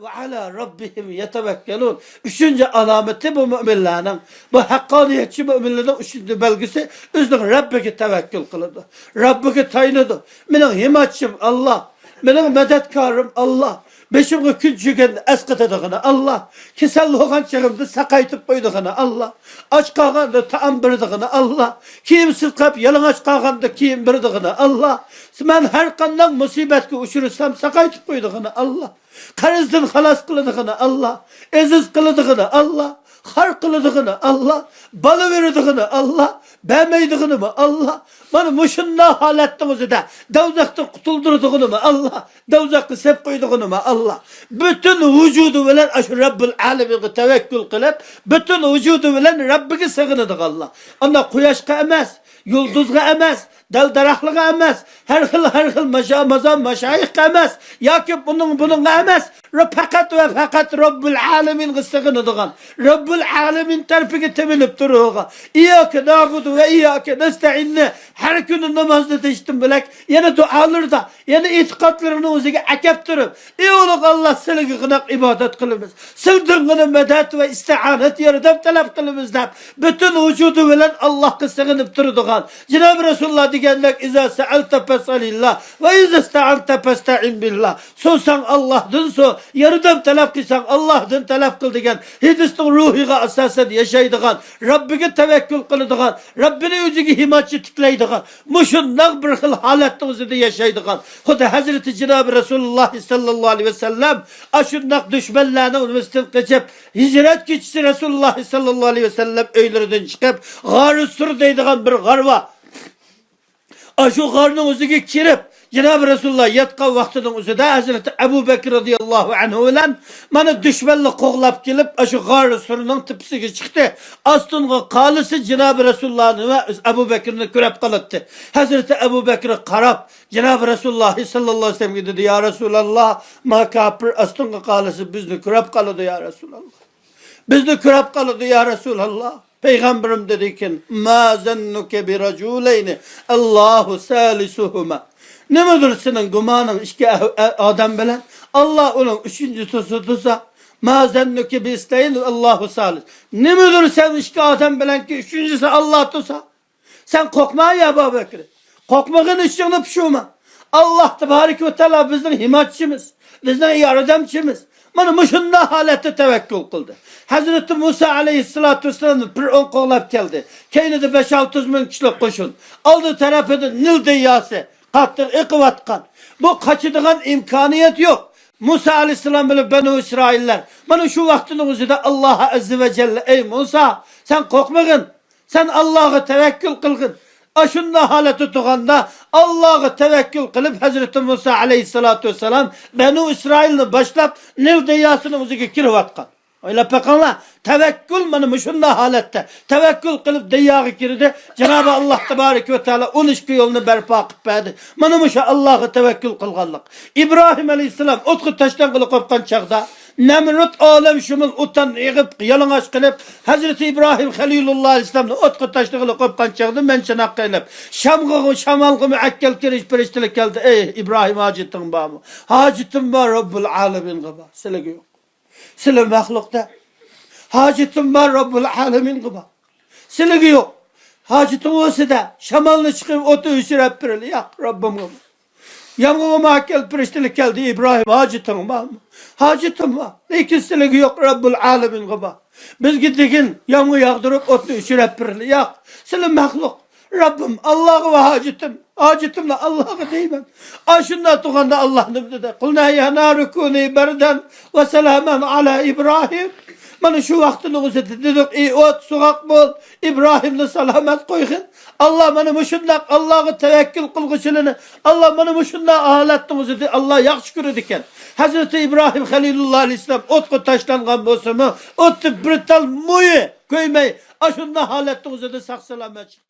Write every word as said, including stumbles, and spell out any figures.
وعلى ربهم يتوكلون. ئۈچىنچى ئالامىتى بۇ مۆمىنلەرنىڭ، بۇ ھەققانىيەتچى مۆمىنلەرنىڭ ئۈچىنچى بەلگىسى ئۆزىنىڭ رەببىگە تەۋەككۈل قىلىدۇ. رەببىگە تايىنىدۇ. مېنىڭ ھىمايىچىم ئاللا، مېنىڭ مەدەتكارىم ئاللا، بېشىمغا كۈن چۈشكەندە ئەسقىتىدىغىنى ئاللا، كېسەل بولغان چېغىمدا ساقايتىپ قويىدىغىنى ئاللا، ئاچ قالغاندا تائام بېرىدىغىنى ئاللا، كىيىمسىز قاپ يالىڭاچ قالغاندا كىيىم بېرىدىغىنى ئاللا، مەن ھەر قانداق مۇسىبەتكە ئۇچرىسام ساقايتىپ قويىدىغىنى ئاللا، قەرزدىن خالاس قىلىدىغىنى ئاللا، ئەزىز قىلىدىغىنى ئاللا، خار قىلىدىغىنى ئاللا، بالا بېرىدىغىنى ئاللا، بەرمەيدىغىنىمۇ ئاللا. مانا مۇشۇنداق ھالەتنىڭ ئۆزىدە دوزاختىن قۇتۇلدۇرىدىغىنىمۇ ئاللا، دوزاخقا سېلىپ قويىدىغىنىمۇ ئاللا. پۈتۈن ۋۇجۇدى بىلەن ئاشۇ رەببۇل ئالەمىنغا تەۋەككۈل قىلىپ، پۈتۈن ۋۇجۇدى بىلەن رەببىگە سېغىنىدىغانلار. ئانداق قۇياشقا ئەمەس، يۇلدۇزغا ئەمەس، دەل-دەرەخلىرىگە ئەمەس، ھەر خىل، ھەر خىل ماشا-، مازار ماشايىخقا ئەمەس، ياكى بۇنىڭ، بۇنىڭغا ئەمەس، پەقەت ۋە پەقەت رەببۇل ئالەمىنغا سېغىنىدىغان، رەببۇل ئالەمىن تەرىپىگە تېمىنىپ تۇرىدىغان، ئىيياكە نەئبۇدۇ ۋە ئىيياكە نەستەئىننى ھەر كۈنى نامازدا دېيىشتىن بۆلەك، يەنە دۇئالىرىدا، يەنە ئېتىقادلىرىنىڭ ئۆزىگە ئەكەپ تۇرۇپ، ئى ئۇلۇغ ئاللا، سىلىگىغىنە ئىبادەت قىلىمىز، سىلدىنغىنە مەدەت ۋە ئىستىئانەت، ياردەم تەلەپ قىلىمىز دەپ، پۈتۈن ۋۇجۇدى بىلەن ئاللاھقا سېغىنىپ تۇرىدىغان، جانابى رەسۇلۇللا دېگەندەك، ئىزا سەئەلتە فەسئەلىللا ۋە ئىزا ئىستەئەنتە فەستەئىن بىللا. سورىساڭ ئاللاھتىن سور، ياردەم تەلەپ قىلساڭ ئاللاھتىن تەلەپ قىل دېگەن ھەدىسنىڭ روھىغا ئاساسەن ياشايدىغان، رەببىگە تەۋەككۈل قىلىدىغان، رەببىنى ئۆزىگە ھىمايىچى تىكلەيدىغان، مۇشۇنداق بىر خىل ھالەتنىڭ ئۆزىدە ياشايدىغان، خۇددى ھەزرىتى جانابى رەسۇلۇللا سەللەللاھۇ ئەلەيھى ۋەسەللەم ئاشۇنداق دۈشمەنلەرنىڭ نېمىسىدىن قېچىپ، ھىجرەت كېچىسى رەسۇلۇللا سەللەللاھۇ ئەلەيھى ۋەسەللەم ئۆيلىرىدىن چىقىپ، غارى سۇر دەيدىغان بىر غار بار. ئاشۇ غارنىڭ ئۆزىگە كىرىپ، جانابى رەسۇلۇللا ياتقان ۋاقتىنىڭ ئۆزىدە ھەزرىتى ئەبۇ بەكرى رەزىياللاھۇ ئەنھۇ بىلەن مانا دۈشمەنلەر قوغلاپ كېلىپ، ئاشۇ غار سۇرنىڭ تېپىسىگە چىقتى. ئاستىنقى قالىسى جانابى رەسۇلۇللانى ۋە ئەبۇ بەكرىنى كۆرۈپ قالاتتى. ھەزرىتى ئەبۇ بەكرى قاراپ، جانابى رەسۇلۇللا سەللەللاھۇ ئەلەيھى ۋەسەللەمگە دېدى، يا رەسۇلاللا، ما كاپىر ئاستىنقى قالىسى بىزنى كۆرۈپ قالىدۇ، يا رەسۇلاللا. بىزنى كۆرۈپ قالىدۇ، يا رەسۇلاللا. پەيغەمبىرىم دېدىكەن، ما زەننۇكە بىرەجۇلەينى ئاللاھۇ سالىسۇھۇما. نېمىدۇر سېنىڭ گۇمانىڭ ئىككى ئە-، ئە-، ئادەم بىلەن، ئاللا ئۇنىڭ ئۈچىنچىسى تۇرسا؟ ما زەننۇكە بىسنەينى ئاللاھۇ سالىس. نېمىدۇر سەن ئىككى ئادەم بىلەنكى ئۈچىنچىسى ئاللا تۇرسا؟ سەن قورقما، يا ئەبۇ بەكرى. قورقمىغىن، ئىچىڭنى پۇشۇرما. ئاللا تەبارەك ۋە تائالا بىزنىڭ ھىمايىچىمىز، بىزنىڭ ياردەمچىمىز. مانا مۇشۇنداق ھالەتتە تەۋەككۈل قىلدى. ھەزرىتى مۇسا ئەلەيھىسسالاتۇ ۋەسسالامنى پىرئون قوغلاپ كەلدى. كەينىدە بەش-ئالتە يۈز مىڭ كىشىلىك قوشۇن. ئالدى تەرىپىدە نىل دەرياسى قاتتىق ئېقىۋاتقان. بۇ قاچىدىغان ئىمكانىيەت يوق. مۇسا ئەلەيھىسسالام بىلەن بەنۇ ئىسرائىللار مانا شۇ ۋاقىتنىڭ ئۆزىدە ئاللا ئەززە ۋە جەللە، ئەي مۇسا، سەن قورقمىغىن، سەن ئاللاغا تەۋەككۈل قىلغىن. ئاشۇنداق ھالەتتە تۇرغاندا، ئاللاغا تەۋەككۈل قىلىپ، ھەزرىتى مۇسا ئەلەيھىسسالاتۇ ۋەسسالام بەنۇ ئىسرائىلنى باشلاپ، نىل دەرياسىنىڭ ئۆزىگە كىرىۋاتقان. ئويلاپ بېقىڭلار، تەۋەككۈل مانا مۇشۇنداق ھالەتتە، تەۋەككۈل قىلىپ دەرياغا كىردى. جانابى ئاللا تەبارەك ۋە تائالا ئون ئىككى يولنى بەرپا قىلىپ بەردى. مانا مۇشۇ ئاللاغا تەۋەككۈل قىلغانلىق. ئىبراھىم ئەلەيھىسسالام ئوتقا تاشلانغىلى قوپقان چاغدا، نەمرۇت ئالەمشۇمۇل ئوتتىن يېغىپ، يالىڭاچ قىلىپ، ھەزرىتى ئىبراھىم خەلىلۇللا ئەلەيھىسسالامنى ئوتقا تاشلىغىلى قوپقان چاغدا مەن چاناق قىلىپ، شامغا، شامالغا مۇئەككەل كىرىش پىرىشتىلەر كەلدى، ئەي ئىبراھىم، ھاجىتىڭ بارمۇ؟ ھاجىتىم بار، رەببۇل ئالەمىنغا بار، سىلىگە يوق. سىلى مەخلۇق دە. ھاجىتىم بار، رەببۇل ئالەمىنغا بار. سىلىگە يوق. ھاجىتىڭ بولسا دە، شامالنى چىقىرىپ ئوت ئۆچۈرۈپ بېرىلى. ياق، رەببىمغا بار. يامغۇرغا مۇئەككەل پىرىشتىلەر كەلدى، ئىبراھىم، ھاجىتىڭ بارمۇ؟ ھاجىتىم بار. لېكىن سىلىگە يوق، رەببۇل ئالەمىنغا بار. بىزگە دېگىن، يامغۇر ياغدۇرۇپ، ئوتنى ئۆچۈرۈپ بېرىلى. ياق، سىلى مەخلۇق. رەببىم، ئاللاغا بار ھاجىتىم. ھاجىتىمنى ئاللاغا دەيمەن. ئاشۇنداق تۇرغاندا ئاللا نېمە دېدى؟ قۇلنا يا نارۇ كۇنى بەردەن ۋە سالامەن ئالا ئىبراھىم. مانا شۇ ۋاقىتنىڭ ئۆزىدە دېدۇق، ئى ئوت، سوغۇق بول، ئىبراھىمنى سالامەت قويغىن. ئاللا مانا مۇشۇنداق ئاللاغا تەۋەككۈل قىلغۇچىلىرىنى، ئاللا مانا مۇشۇنداق ھالەتنىڭ ئۆزىدە ئاللا ياخشى كۆرىدىكەن. ھەزرىتى ئىبراھىم خەلىلۇللا ئەلەيھىسسالام ئوتقا تاشلانغان بولسىمۇ، ئوتتا بىر تال مويى كۆيمەي، ئاشۇنداق ھالەتنىڭ ئۆزىدە ساق-سالامەت چىقتى.